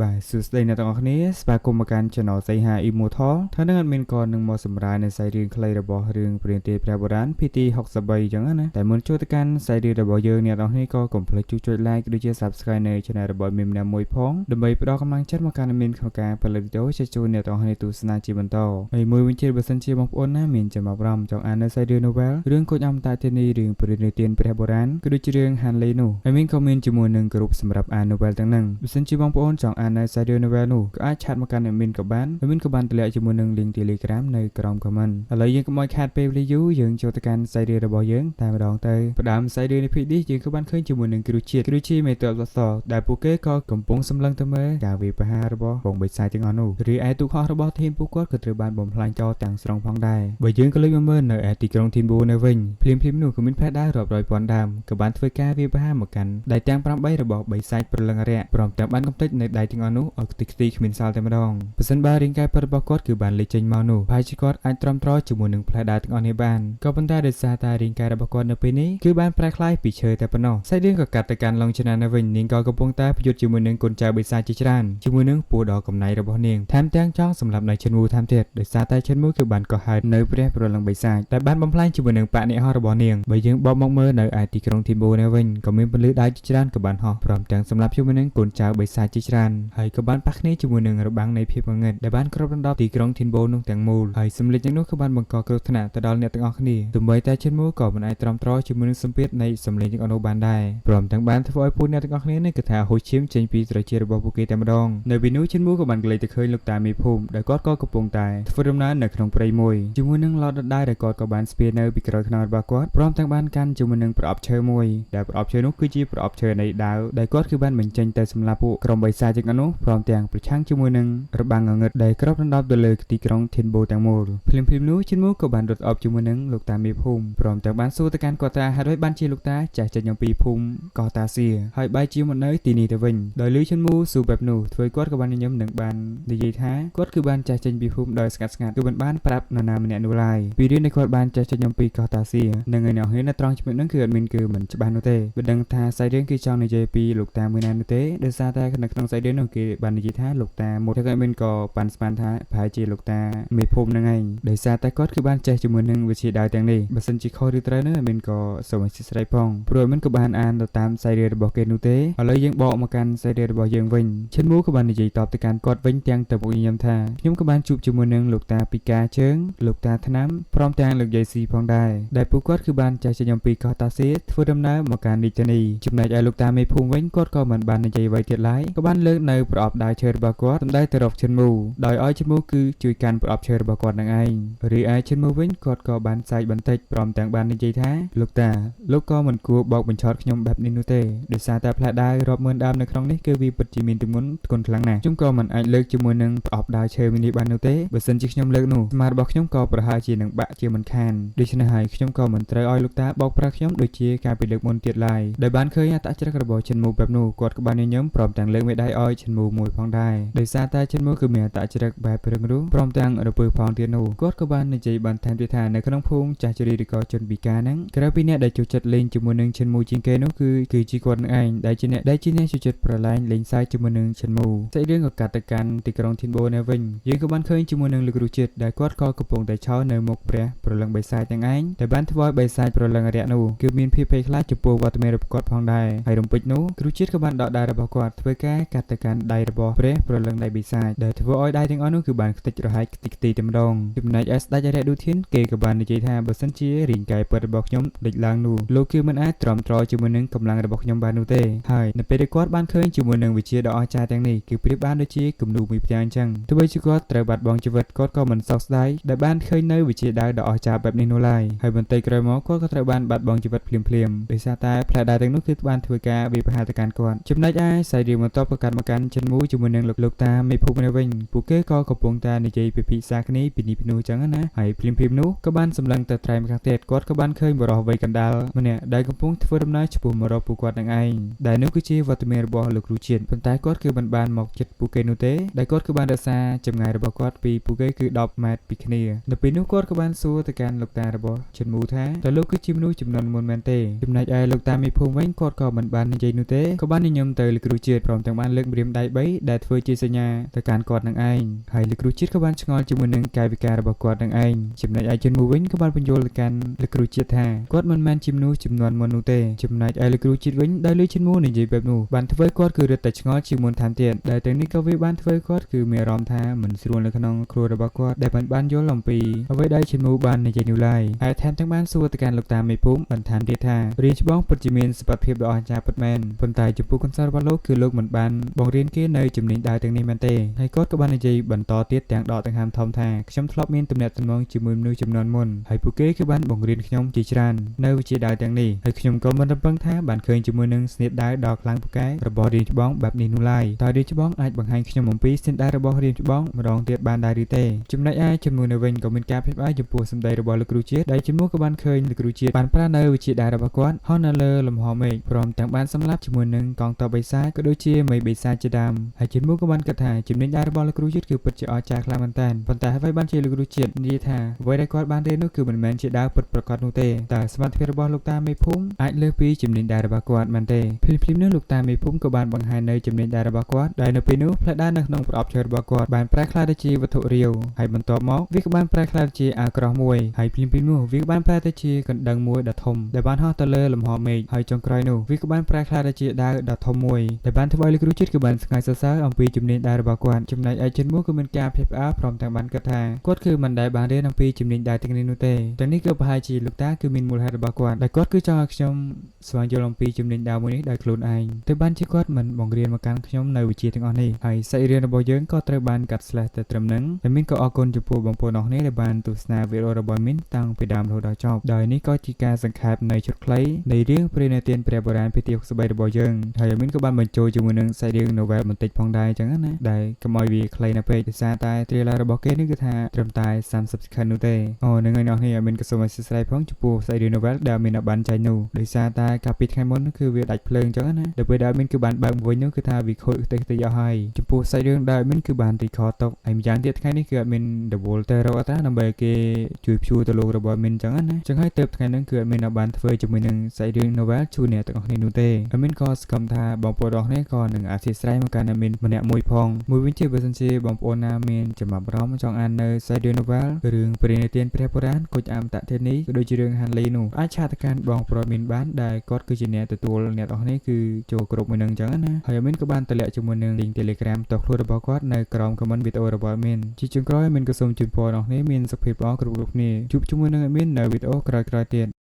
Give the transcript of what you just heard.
បាទសួស្តីអ្នកទាំងអស់គ្នាស្វាគមន៍មកកាន់ Channel សីហា Immortal ថានឹងអត់មានក៏នឹងមកសម្រាយនៅសាច់រឿងខ្លីរបស់រឿងព្រានទាយព្រះបុរាណ PT 63អញ្ចឹងណាតែមុនចូលទៅកាន់សាច់រឿងរបស់យើងអ្នកទាំងអស់គ្នាក៏កុំភ្លេចជួយចុច Like ដូចជា Subscribe នៅ Channel របស់មានម្នាក់មួយផងដើម្បីផ្ដល់កម្លាំងចិត្តមកកាន់មានក្នុងការផលិតវីដេអូជជូនអ្នកទាំងអស់គ្នាទស្សនាជាបន្តហើយមួយវិញទៀតបើសិនជាបងប្អូនណាមានចំណាប់អារម្មណ៍ចង់អាននៅសាច់រឿង Novel រឿងកូចអមតាធានីរឿងព្រានទានព្រះបុរាណក៏ដូចជារឿងហានលីនោះហើយមានក៏មានជាមួយនឹងក្រុមសម្រាប់អាន Novel ទាំងហ្នឹងបើសិនជាបងប្អូនចង់អាននៅសាច់រឿង Novel នោះក៏អាច chat មកកាន់ admin ក៏បាន admin ក៏បានតម្លាក់ជាមួយនឹង link Telegram នៅក្រោម comment ឥឡូវយើងកុំឲ្យខាតពេលវេលាយូរយើងចូលទៅកាន់សាច់រឿងរបស់យើងតែម្ដងទៅផ្ដើមសាច់រឿងនៃ PD យើងក៏បានឃើញជាមួយនឹងគ្រូជាតិគ្រូជាមេតបសដែលពួកគេក៏កំពុងសម្លឹងទៅមើលការវាយប្រហាររបស់បងបិសាចទាំងអស់នោះរីឯទូកហោះរបស់ធីមពួកគាត់ក៏ត្រូវបានបំផ្លាញចោលទាំងស្រុងផងដែរបើយើងក៏លេចមកមើលនៅឯទីក្រុងធីនបូនៅវិញភ្លាមៗនោះក៏មានផ្លែដាវរាប់រយពាន់ដើមក៏បានធ្វើការវាយប្រហារមកកាន់ដៃទាំង8របស់បិសាចព្រលឹងអរិយព្រមទាំងបានកំទេចនៅដៃទាំងអស់នោះឲ្យខ្ទេចខ្ទីគ្មានសល់តែម្ដងប្រសិនបើរាងកាយពិតរបស់គាត់គឺបានលេចចេញមកនោះប្រហែលជាគាត់អាចទ្រាំទ្រជាមួយនឹងផ្លែដាវទាំងអស់នេះបានក៏ប៉ុន្តែដោយសារតែរាងកាយរបស់គាត់នៅពេលនេះគឺបានប្រែក្លាយពីឈើតែប៉ុណ្ណោះសាច់រឿងក៏កាត់ទៅកាន់ឡុងឆ្នាំនៅវិញនាងក៏កំពុងតែប្រយុទ្ធជាមួយនឹងកូនចៅបិសាចជាច្រើនជាមួយនឹងពស់ដ៏កំណៃរបស់នាងថែមទាំងចង់សម្លាប់នៅឈិនមូថែមទៀតដោយសារតែឈិនមូគឺបានកោះហៅនៅព្រះព្រលឹងបិសាចតែបានបំផ្លាញជាមួយនឹងបនិហោរបស់នាងបើយើងបកមកមើលនៅឯទីក្រុងធីបូនៅវិញក៏មានពន្លឺដៅជាច្រើនក៏បានហោះព្រមទាំងសម្លាប់ជាមួយនឹងកូនចៅបិសាចជាច្រើនហើយក៏បានប៉ះគ្នាជាមួយនឹងរបាំងនៃភាពងងឹតដែលបានគ្របដណ្ដប់ទីក្រុងធីនបូនោះទាំងមូលហើយសម្លេចទាំងនោះក៏បានបង្កគ្រោះថ្នាក់ទៅដល់អ្នកទាំងអស់គ្នាទោះបីតែឈិនមូក៏មិនអាចទ្រាំទ្រជាមួយនឹងសម្ពាធនៃសម្លេងទាំងអស់នោះបានដែរព្រមទាំងបានធ្វើឲ្យពួកអ្នកទាំងអស់គ្នានេះគឺថាហូរឈាមចេញពីត្រចៀករបស់ពួកគេតែម្ដងនៅពេលនោះឈិនមូក៏បានកលេចទៅឃើញលោកតាមេភូមិដែលគាត់ក៏កំពុងតែធ្វើដំណើរនៅក្នុងព្រៃមួយជាមួយនឹងឡតដដែលដែលគាត់ក៏បានស្ពាយនៅពីក្រោយខ្នងរបស់គាត់ព្រមទាំងបានកាន់ជាមួយនឹងប្រអប់ឈើមួយដែលប្រអប់ឈើនោះគឺជាប្រអប់ឈើនៃដាវដែលគាត់គឺបានបញ្ចេញទៅសម្លាប់ពួកក្រុមបិសាចទាំងអស់នោះព្រមទាំងប្រឆាំងជាមួយនឹងរបាំងងងឹតដែលគ្របដណ្ដប់ទៅលើទីក្រុងធីនបូទាំងមូលភ្លាមៗនោះឈិនមូក៏បានរត់អបជាមួយនឹងលោកតាមេភូមិព្រមទាំងបានសួរទៅកាន់គាត់ថាហេតុអ្វីបានជាលោកតាចាស់ចេញអំពីភូមិកោះតាសៀហើយបែរជាមកនៅទីនេះទៅវិញដោយឮឈិនមូសួរបែបនោះធ្វើគាត់ក៏បានញញឹមនិងបាននិយាយថាគាត់គឺបានចាស់ចេញពីភូមិដោយស្ងាត់ស្ងាត់គឺមិនបានប្រាប់នរណាម្នាក់នោះឡើយពីរឿងដែលគាត់បានចាស់ចេញអំពីកោះតាសៀនិងឯអ្នកហ៊ាននៅត្រង់ចំណុចហ្នឹងគឺអត់មានគឺមិនច្បាស់នោះទេមិនដឹងថាសាច់រឿងគឺចង់និយាយពីលោកតាមួយណានោះទេដោយសារតែនៅក្នុងសាច់រឿងនោះគេបាននិយាយថាលោកតាមុតតែគាត់មានក៏ប៉ាន់ស្មានថាប្រហែលជាលោកតាមេភូមិហ្នឹងឯងដោយសារតែគាត់គឺបានចេះជាមួយនឹងវិជាដាវទាំងនេះបើសិនជាខុសឬត្រូវនោះមានក៏សូមអធិស្ឋានផងព្រោះមិនក៏បានអានទៅតាមសាច់រឿងរបស់គេនោះទេឥឡូវយើងបកមកកាន់សាច់រឿងរបស់យើងវិញឈិនមូក៏បាននិយាយតបទៅកាន់គាត់វិញទាំងទៅមុខញញឹមថាខ្ញុំក៏បានជួបជាមួយនឹងលោកតាពីកាជើងលោកតាថ្នាំព្រមទាំងលោកយាយស៊ីផងដែរដែលពួកគាត់គឺបានចាស់ចេញអំពីកោះតាសៀធ្វើដំណើរមកកាន់រាជធានីចំណែកឯលោកតាមេភូមិវិញគាត់ក៏មិនបាននិយាយអ្វីទៀតឡើយក៏បានលើកនៅប្រអប់ដាវឈើរបស់គាត់សម្ដៅទៅរកឈិនមូដោយឲ្យឈិនមូគឺជួយកាន់ប្រអប់ឈើរបស់គាត់នឹងឯងរីឯឈិនមូវិញគាត់ក៏បានសែកបន្តិចព្រមទាំងបាននិយាយថាលោកតាលោកក៏មិនគួរបោកបញ្ឆោតខ្ញុំបែបនេះនោះទេដោយសារតែផ្លែដាវរាប់ម៉ឺនដើមនៅក្នុងនេះគឺវាពិតជាមានទម្ងន់ធ្ងន់ខ្លាំងណាស់ខ្ញុំក៏មិនអាចលើកជាមួយនឹងប្រអប់ដាវឈើមួយនេះបាននោះទេបើសិនជាខ្ញុំលើកនោះស្មារបស់ខ្ញុំក៏ប្រហែលជានឹងបាក់ជាមិនខានដូច្នេះហើយខ្ញុំក៏មិនត្រូវឲ្យលោកតាបោកប្រាស់ខ្ញុំដូចជាកាលពីលើកមុនទៀតឡើយដោយបានឃើញអត្តចរិតរបស់ឈិនមូបែបនោះគាត់ក៏បានញញឹមព្រមទាំងលើកមេដៃឲ្យឈិនមូមួយផងដែរដោយសារតែឈិនមូគឺមានអត្តចរិតបែបរឹងរូសព្រមទាំងរពើផងទៀតនោះគាត់ក៏បាននិយាយបន្ថែមទៀតថានៅក្នុងភូមិចាស់ជរាឬក៏ជនពិការហ្នឹងក្រៅពីអ្នកដែលចូលចិត្តលេងជាមួយនឹងឈិនមូជាងគេនោះគឺជាគាត់នឹងឯងដែលជាអ្នកចូលចិត្តប្រឡែងលេងសើចជាមួយនឹងឈិនមូសាច់រឿងក៏កាត់ទៅកាន់ទីក្រុងធីនបូនៅវិញយើងក៏បានឃើញជាមួយនឹងលោកគ្រូជាតិដែលគាត់ក៏កំពុងតែឈរនៅមុខព្រះព្រលឹងបិសាចទាំងឯងដែលបានធ្វើឲ្យបិសាចព្រលឹងអរិយនោះគឺមានភាពភ័យខ្លាចចំពោះវត្តមានរបស់គាត់ផងដែរហើយរំពេចនោះគ្រូជាតិក៏បានដកដៃរបស់គាត់ធ្វើការកាត់ទៅកាន់ដៃរបស់ព្រះព្រលឹងដៃបិសាចដែលធ្វើឲ្យដៃទាំងអស់នោះគឺបានខ្ទេចរហែកខ្ទេចខ្ទីតែម្ដងចំណែកឯស្ដេចអរិយឌូធានគេក៏បាននិយាយថាបើសិនជារាងកាយពិតរបស់ខ្ញុំលេចឡើងនោះលោកគឺមិនអាចទ្រាំទ្រជាមួយនឹងកម្លាំងរបស់ខ្ញុំបាននោះទេហើយនៅពេលដែលគាត់បានឃើញជាមួយនឹងវិជាដ៏អស្ចារ្យទាំងនេះគឺប្រៀបបានដូចជាគំនូមួយផ្ទាំងអញ្ចឹងទោះបីជាគាត់ត្រូវបាត់បង់ជីវិតគាត់ក៏មិនសោកស្ដាយដែលបានឃើញនៅវិជាដាវដ៏អស្ចារ្យបែបនេះនោះឡើយហើយបន្តិចក្រោយមកគាត់ក៏ត្រូវបានបាត់បង់ជីវិតភ្លាមៗដោយសារតែផ្លែដាវទាំងនោះគឺបានធ្វើការវាយប្រហារទៅកាន់គាត់ចំណែកឯសាច់រឿងបន្ទាប់ក៏កាត់មកកាន់ចិនមូជាមួយនឹងលោកតាមេភូមិនៅវិញពួកគេក៏កំពុងតែនិយាយពិភាក្សាគ្នាពីនេះពីនោះអញ្ចឹងណាហើយភ្លាមៗនោះក៏បានសម្លឹងទៅត្រែម្ខាងទៀតគាត់ក៏បានឃើញបុរសវ័យកណ្ដាលម្នាក់ដែលកំពុងធ្វើដំណើរឆ្ពោះមករកពួកគាត់នឹងឯងដែលនោះគឺជាវត្តមានរបស់លោកគ្រូជាតិប៉ុន្តែគាត់គឺមិនបានមកចិត្តពួកគេនោះទេដែលគាត់គឺបានរក្សាចម្ងាយរបស់គាត់ពីពួកគេគឺ10ម៉ែត្រពីគ្នានៅពេលនោះគាត់ក៏បានសួរទៅកាន់លោកតារបស់ឈិនមូថាតើលោកគឺជាមនុស្សចំនួនមុនមែនទេចំណែកឯលោកតាមេភូមិវិញគាត់ក៏មិនបាននិយាយនោះទេក៏បានញញឹមទៅលោកគ្រូជាតិព្រមទាំងបានលើក ម្រាមដៃ3ដែលធ្វើជាសញ្ញាទៅកាន់គាត់នឹងឯងហើយលោកគ្រូជាតិក៏បានឆ្ងល់ជាមួយនឹងកាយវិការរបស់គាត់នឹងឯងចំណែកឯជនមួយវិញក៏បានបញ្យល់ទៅកាន់លោកគ្រូជាតិថាគាត់មិនមែនជាមនុស្សចំនួនមុននោះទេចំណែកឯលោកគ្រូជាតិវិញដោយលើជំនួនិយាយបែបនោះបានធ្វើគាត់គឺរឹតតែឆ្ងល់ជាងមុនថែមទៀតដែលទាំងនេះក៏វាបានធ្វើគាត់គឺមានអារម្មណ៍ថាមិនស្រួលនៅក្នុងខ្លួនរបស់គាត់ដែលមិនបានយល់អំពីអ្វីដែលជំនួបាននិយាយនោះឡើយហើយថែមទាំងបានសួរទៅកាន់លោកតាមេភូមិបន្ថែមទៀតថារៀនច្បងពិតជាមានសមត្ថភាពដ៏អស្ចារ្យពិតមែនប៉ុន្តែចំពោះកន្សែរបស់លោកគឺលោកមិនបានបង្រៀនគេនៅជំនាញដាវទាំងនេះមែនទេហើយគាត់ក៏បាននិយាយបន្តទៀតទាំងដកដង្ហើមធំថាខ្ញុំធ្លាប់មានទំនាក់ទំនងជាមួយមនុស្សចំនួនមុនហើយពួកគេគឺបានបង្រៀនខ្ញុំជាច្រើននៅវិជ្ជាដាវទាំងនេះហើយខ្ញុំក៏មិនរំពឹងថាបានឃើញជាមួយនឹងស្នៀតដាវដ៏ខ្លាំងពូកែរបស់រៀនច្បងបែបនេះនោះឡើយតើរៀនច្បងអាចបង្ហាញខ្ញុំអំពីស្នៀតដាវរបស់រៀនច្បងម្ដងទៀតបានដែរឬទេចំណែកឯជំនួយនៅវិញក៏មានការភ្ញាក់ផ្អើលចំពោះសម្ដីរបស់លោកគ្រូជាតិដែលជំនួសក៏បានឃើញលោកគ្រូជាតិបានប្រើនៅវិជ្ជាដាវរបស់គាត់ហោះនៅលើលំហមេឃព្រមទាំងបានសម្លាប់ជាមួយនឹងកងទ័ពបិសាចក៏ដូចជាមេបិសាចជាដើមហើយជំនួសក៏បានគិតថាជំនាញដាវរបស់លោកគ្រូជាតិគឺពិតជាអស្ចារ្យខ្លាំងមែនទែនប៉ុន្តែអ្វីបានជាលោកគ្រូជាតិនិយាយថាអ្វីដែលគាត់បានរៀននោះគឺមិនមែនជាដាវពិតប្រាកដនោះទេតែសមត្ថភាពរបស់លោកតាមេភូមិអាចលើសពីជំនាញដាវរបស់គាត់មែនទេភ្លាមៗនោះលោកតាមេភូមិក៏បានបង្ហាញនៅជំនាញដាវរបស់គាត់ដែលនៅពេលនោះផ្លែដាវនៅក្នុងប្រអប់ឈើរបស់គាត់បានប្រែក្លាយទៅជាវត្ថុរាវហើយបន្ទាប់មកវាក៏បានប្រែក្លាយទៅជាអាក្រោះមួយហើយភ្លាមៗនោះវាក៏បានប្រែទៅជាកណ្ដឹងមួយដ៏ធំដែលបានហោះទៅលើលំហមេឃហើយចុងក្រោយនោះវាក៏បានប្រែក្លាយទៅជាដាវដ៏ធំមួយដែលបានធ្វើឲ្យលោកគ្រូជាតិក៏បានស្ងើចសរសើរអំពីជំនាញដាវរបស់គាត់ចំណែកឯជនមួយក៏មានការភ្ញាក់ផ្អើលព្រមទាំងបានគិតថាគាត់គឺមិនដែលបានរៀនអំពីជំនាញដាវទាំងនេះនោះទេទាំងនេះគឺប្រហែលជាលោកតាគឺមានមូលហេតុរបស់គាត់ដែលគាត់គឺចង់ឲ្យខ្ញុំស្វែងយល់អំពីជំនាញដាវមួយនេះដោយខ្លួនឯងទើបបានជាគាត់មិនបង្រៀនមកកាន់ខ្ញុំនៅវិជ្ជាទាំងអស់នេះហើយសាច់រឿងរបស់យើងក៏ត្រូវបានកាត់ស្លេះទៅត្រឹមហ្នឹងហើយមានក៏អរគុណចំពោះបងប្អូនអរគ្នាដែលបានទស្សនាវីដេអូរបស់មីនតាំងពីដើមរហូតដល់ចប់ដោយនេះក៏ជាការសង្ខេបនៃឈុតខ្លីនៃរឿងព្រេងនិទានព្រះបុរាណភាគទី63របស់យើងហើយមីនក៏បានបញ្ចូលជាមួយនឹងសាច់រឿង novel បន្តិចផងដែរអញ្ចឹងណាដែលកុំឲ្យវាខ្លីណាស់ពេកដោយសារតែ trailer របស់គេនេះគឺថាត្រឹមតែ30 second នោះទេអូនឹងហើយអ្នកនេះមីនក៏សូមអធិស្ឋានផងចំពោះសាច់រឿង novel ដែលមីនបានចែងនោះដោយសារតែកាលពីថ្ងៃមុនគឺវាដាច់ភ្លើងអញ្ចឹងណាដល់ពេលដែលមីនគឺបានបើកវិញនោះគឺថាវាខូចខ្ទេចខ្ទីអស់ហើយចំពោះសាច់រឿងដែលមីនគឺបាន record ទុកហើយម្យ៉ាងទៀតថ្ងៃនេះគឺអត់មានរវល់ទៅរកអត់តាដើម្បីគេជួយព្យួរទៅលោករបស់មីនអញ្ចឹងណាចឹងហើយទៅថ្ងៃហ្នឹងគឺអត់មានបានធ្វើជាមួយនឹងសាច់រឿង novel ជូនអ្នកទាំងអស់គ្នានោះទេអត់មានក៏សង្ឃឹមថាបងប្អូនទាំងអស់គ្នាក៏នឹងអធិស្ឋានមកកាន់អត់មានម្នាក់មួយផងមួយវិញទៀតបើសិនជាបងប្អូនណាមានចំណាប់អារម្មណ៍ចង់អាននៅសាច់រឿង novel រឿងព្រេងនិទានព្រះបុរាណគុជអមតធានីក៏ដូចជារឿងហាន់លីនោះអាចឆាតទៅកាន់បងប្រុសមានបានដែលគាត់គឺជាអ្នកទទួលអ្នកទាំងអស់គ្នាគឺចូលគ្រប់មួយនឹងអញ្ចឹងណាហើយអមីនក៏បានតម្លាក់ជាមួយនឹង link Telegram តខ្លួនរបស់គាត់នៅក្រោម comment វីដេអូរបស់អមីនជាចុងក្រោយអមីនក៏សូមជូនពរអ្នកទាំងអស់គ្នាមានសុខភាពល្អគ្រប់ៗគ្នាជួបជាមួយនឹងអមីននៅវីដេអូក្រោយៗទៀត។